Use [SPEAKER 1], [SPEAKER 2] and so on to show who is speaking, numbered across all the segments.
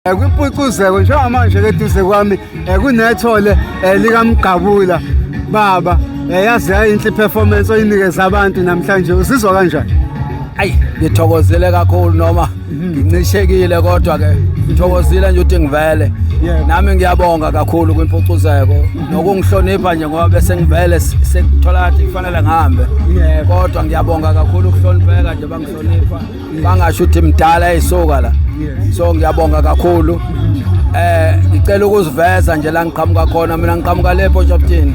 [SPEAKER 1] Kwimpucuzeko njengamanje ke eduze kwami kunethole likaMgqabula baba, yazi yayinhle i-performance oyinikeza abantu namhlanje. Uzizwa kanjani?
[SPEAKER 2] Ayi, ngithokozile kakhulu noma ngincishekile, kodwa ke ngithokozile nje ukuthi ngivele. Nami ngiyabonga kakhulu kwimpucuzeko nokungihlonipha nje, ngoba bese ngivele sekuthola ukuthi kufanele ngihambe. Kodwa ngiyabonga kakhulu ukuhlonipheka nje, bangihlonipha, bangasho ukuthi mdala eyisuka la. So ngiyabonga kakhulu. Ngicela ukuziveza nje la ngiqhamuka khona. Mina ngiqhamuka le Port Shepstone.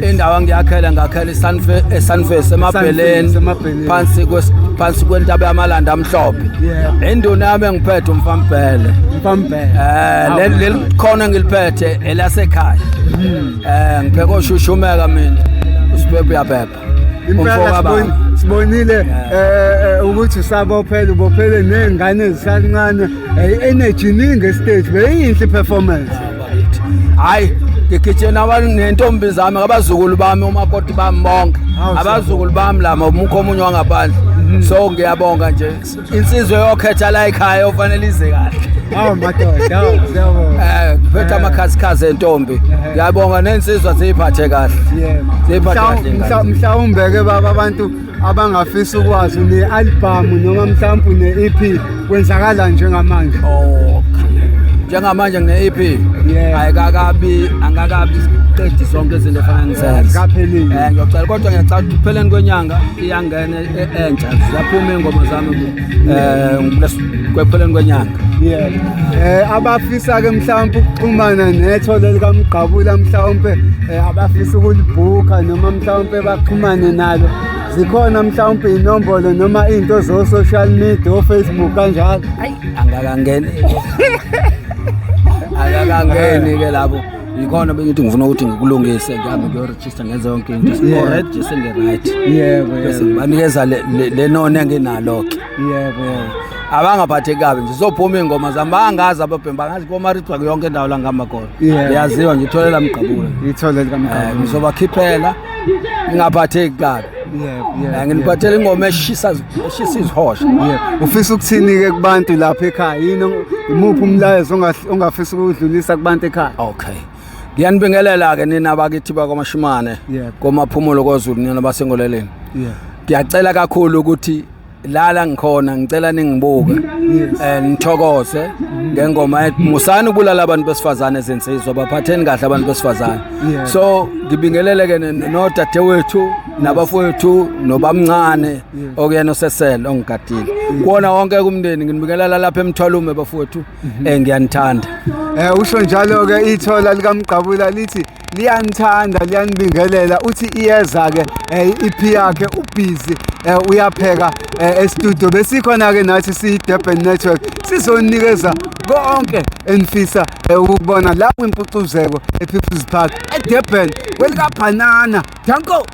[SPEAKER 2] Indawo engiyakhela, ngakhela eSunface, eMabheleni.
[SPEAKER 1] Emabheleni.
[SPEAKER 2] Phansi kwentaba yamalanda amhlophe. Induna yami engiphethe umfambhele.
[SPEAKER 1] Mfambhele.
[SPEAKER 2] Leli khona ngiliphethe elasekhaya. Ngipheke oshushumeka mina. Usiphephe uyaphepha.
[SPEAKER 1] Impela.
[SPEAKER 2] Umfo kababa.
[SPEAKER 1] Sibonile ukuthi usabophele, ubophele ney'ngane ezisancane, i-energy iningi e-stage, beyiyinhle i-performance.
[SPEAKER 2] Hayi, ngigijima abantu nentombi zami, abazukulu bami, umakoti bami bonke.
[SPEAKER 1] Hawu.
[SPEAKER 2] Abazukulu bami lama, umukho omunye wangaphandle. So ngiyabonga nje, insizwe yokhetha la ekhaya ofanele ize kahle.
[SPEAKER 1] Hawu madoda, hawu, siyabonga.
[SPEAKER 2] Ngiphethe amakhazikhazi entombi. Ngiyabonga, nensizwa ziyiphathe kahle. Ziyiphathe kahle ingane.
[SPEAKER 1] Mhlawumbe-ke baba, abantu abangafisa ukwazi, une-album noma mhlawumbe une-EP, kwenzakala njengamanje?
[SPEAKER 2] Okay, njengamanje ngine-EP. Ayikakabi, angakabi qedi zonke izinto efanele ngizenze.
[SPEAKER 1] Zikaphelile.
[SPEAKER 2] Ngiyocela, kodwa ngiyacela ukuthi kupheleni kwenyanga iyangena entsha, ziyaphuma iy'ngoma zami kwekupheleni kwenyanga.
[SPEAKER 1] Yebo. Abafisa ke mhlawumbe ukuxhumana nethole likaMgqabula, mhlawumbe abafisa ukulibhuka noma mhlawumbe baxhumane nalo, zikhona mhlawumbe inombolo noma into zo social media, o Facebook kanjalo?
[SPEAKER 2] Ayi, angakangeni, akakangeni ke lapho. Yikhona bengithi ngifuna ukuthi ngikulungise, ngihambe ngiyo-register, ngenze yonke into. Already sengi-right. Bese ngibanikeza le noni enginalo-ke.
[SPEAKER 1] Yebo yebo.
[SPEAKER 2] Abangaphatheki kabi nje, zophuma iy'ngoma zami, bangazi ababhemba, bangazi komaritwa yonke indawo la ngihamba khona. Ngiyaziwa nje, ithole laMgqabula.
[SPEAKER 1] Ithole likaMgqabula.
[SPEAKER 2] Ngizobakhiphela, ngingaphatheki kabi.
[SPEAKER 1] Yebo yebo.
[SPEAKER 2] Nginiphathela ingoma eshisa izihosha.
[SPEAKER 1] Yebo. Ufisa ukuthini-ke kubantu lapha ekhaya? Yini, imuphi umlayezo ongafisa ukuwudlulisa kubantu ekhaya?
[SPEAKER 2] Okay, ngiyanibingelela-ke nina bakithi bakwamashimane, komaphumulo, kwaZulu, nina basengoleleni. Ngiyacela kakhulu ukuthi lala ngikhona, ngicela ningibuke, nithokoze ngengoma ethi musani ukubulala abantu besifazane, ezinsizwa, baphatheni kahle abantu besifazane. So ngibingelele ke nodadewethu nabafowethu nobamncane okuyena osesele ongigadile kuwona wonke kumndeni. Nginibingelela lapha eMthwalume, bafowethu, ngiyanithanda.
[SPEAKER 1] Usho njalo ke ithola likaMgqabula, lithi liyanithanda, liyanibingelela. Uthi iyeza ke EP yakhe, u-busy uyapheka e-studio. Besikhona ke nathi siyi Durban Network, sizonikeza konke enifisa ukubona la kwimpucuzeko ePeople's Park eDurban, kwelika banana. Danko.